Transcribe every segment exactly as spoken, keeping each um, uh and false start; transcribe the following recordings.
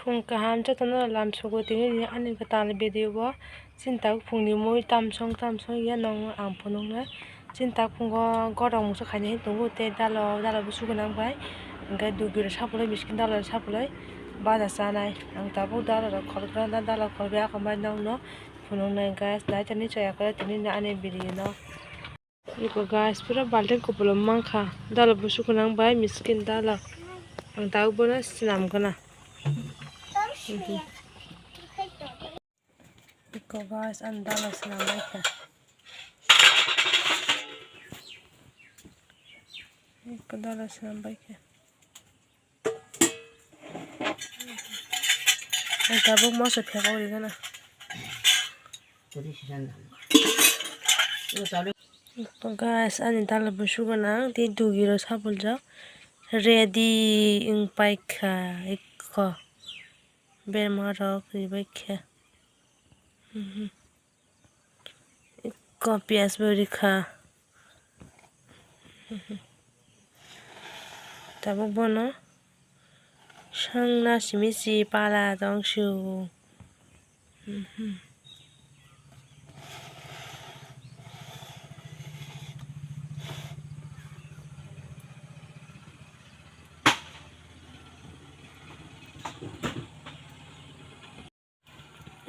Phung kaham jotono lam sugo tini ani kwtal video o. Chini tak phungni mui tamsong tamsong ya nong ang phunuknai. Chini tak phungo gorok mungsa khainai tongo tei dalo dalo busu gwnang bai. Hwnkhe dugir sapuloi biscuit dalo sapuloi baja chanai. Ang tabuk dalo rok khoroknai da dalo khorokya khambai nokno phunuknai guys. Naitani chaya kore tini ani video no. Iko guys, pura balting kupulung mankha. Dalo busu gwnang bai miskin dalo. Ang tabuk bono swnam gana. Iko guys, ang dalo swnam bai kha. Iko dalo swnam bai kha. Ang tabuk moso phekok ri gana. Guys, ani dalo busu gwnang tei dugiro sabuljak ready wng paikha ikko berma rok ribaikha. Ikko piyaj bo rikha. Tabuk bono sangna simi si pala tong sio.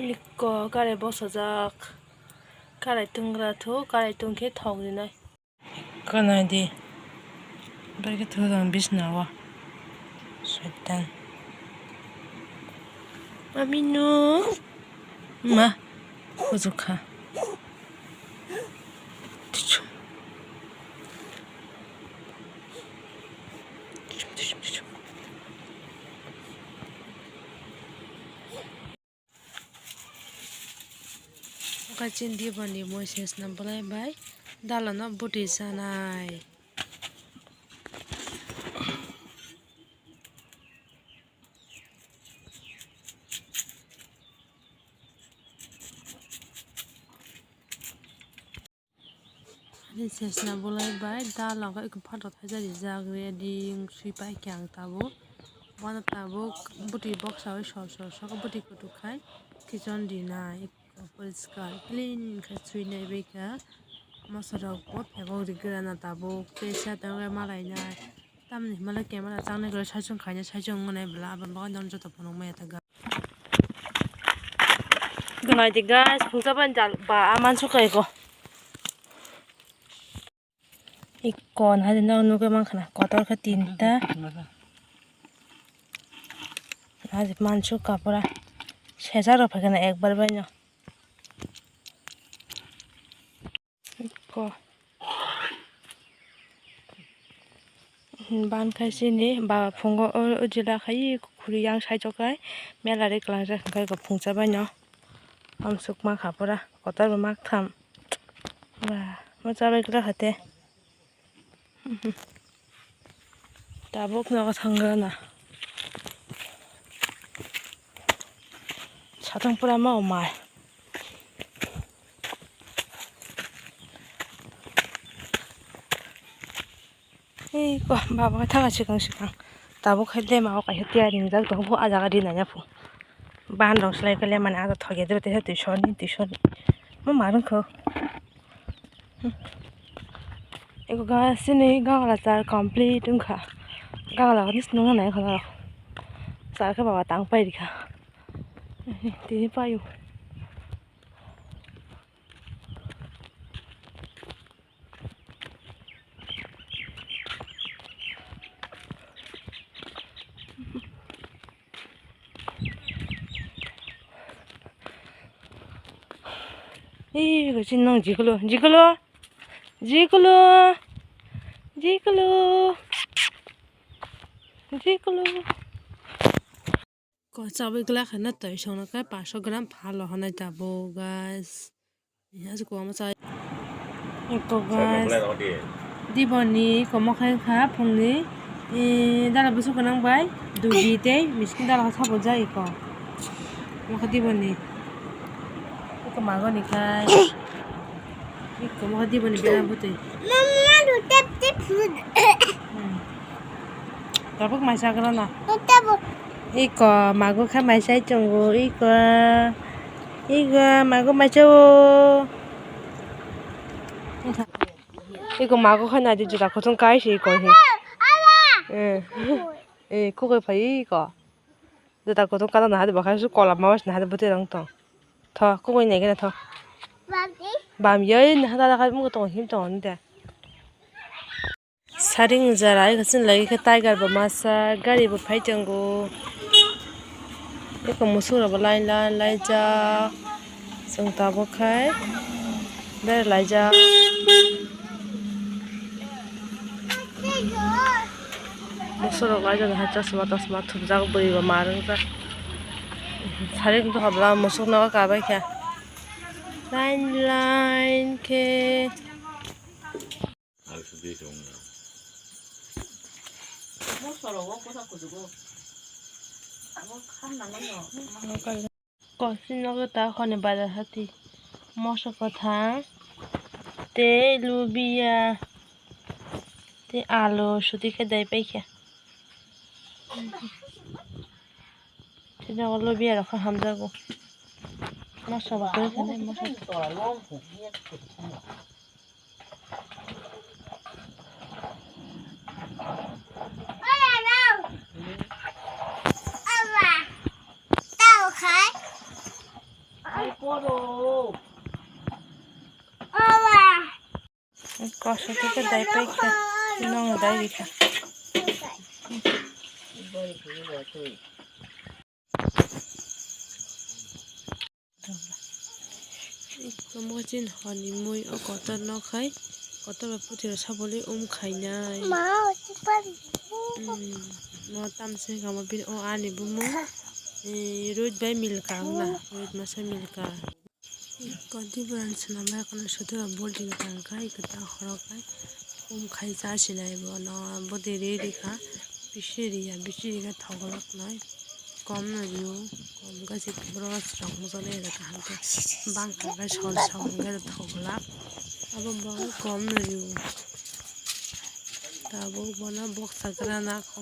Ikko karai bosajak, karai tungra thu, karai tungkhe thok rinai. Kanai di, bai khe thudang bisna o, soitan. Mami no, ma, khujukha. Kachin diboni mui sesna bolai bai dalano bwtwi chanai. Ani sesna bolai bai dal ang khe phataro thaisa rijak ready wng swi pai khe ang tabuk. Bono tabuk bwtwi boksa bai sor sor sokhe bwtwi kutuk khai khichon rinai. Poriskar clean khe swinai bai kha. Moso rok bo phego ri gra na tabuk tei sa tangwi malai nai. Tamni hwnba le camera changnai kwrwi saichung khaina saichung wngnai bwla abo bagwi no joto phunuk maya ta ga. Gwnai di guys, phungsa bai jal ba a mansu kai ko. Ikko na di no nugwi mankha na kotor khe tinta. Aji mansu kapura sejak rok phaikha na ekbar bai no. Ko. Ban khai sini ba phungo o, o jila khai khuri yang sai chokai mela ri klang jak khai ko phungsa bai no. Amsuk ma kha pura kotor bo mak tham. Ba mo chabai kla khate. Tabuk nogo thangna. Satung pura ma omai. Ei ko baba thanga sikang sikang. Tabuk khai de ma o kaisa tiyari wngjak tongo phu a jaga ri nanya phu. Bahan rok slai khe lemani ado thoge dro teisa tuition ni tuition ni. Mo ma rwng kho. Eko ga sini gagla char complete wngkha. Gagla ni swnamna nai kha norok. Char khe baba tang pai rikha. Tini paio. Ih, kucing nang jikolo, jikolo, jikolo, jikolo, jikolo. Ko chabai glak hana toi songna kai paanso gram phalo hwnwi tabuk, guys. Eko, guys. Diboni komo khai kha phungni, eh, dala busu gwnang bai dugi tei miskin dala kha sabo jai ko. Mokha diboni. Eko magoni kai. Eko mokha diboni bera butui. Mama, do tap tap food. Hmm. Tabuk mai chagra na. Tabuk. Iko mago kha mai sai tongo, iko, iko mago mai sao. Iko mago kha nai di, juta kutung kai se iko hi. Eh, eh, kukui phai iko. Juta kutung kala na hadi bakhai su kola ma wash na hadi bwtwi rang tong. Tho, kukui nai gana tho. Bam yai na hada kai mu tong him tong ni de. Saring jara ai kasin lagi khe tiger bo masa gari bo phai tongo. Eko musuk rok bo line line laijak. Chwng tabuk khai bere laijak. Musuk rok laijak hai chosma tosma thumjak bwrwi bo ma wngjak. Saring dohor la musuk nogo kabai kha line line khe. Kosi nogo ta honi bazar hati moso kwthang tei lubia tei alu suti khe dai paikha. Tei nogo lubia rok khe hamjago. Moso bo khe moso. Koso khe dai paikha, nong dai rikha. Iko mochin honi mui o kotor no khai, kotor bai puthi rok sabole um khainai. Ma, o chipari. Hmm, no tamsing kamo bini o ani bumung. Eh, Rohit bai Milka wngna, Rohit masa Milka. Iko diboran swnambai kono sotoro building tangkha, iko ta khorok khai. Um khai cha sinai bono bwdwi ri rikha, bisi riya, bisi rikhe thoglak nai, kom no rio, kom khe se borok rok swrang mujale kaham khe bangkha khe sol sol hwnkhe thoglak, abo borok kom no rio, tabuk bono boksa gra nakho.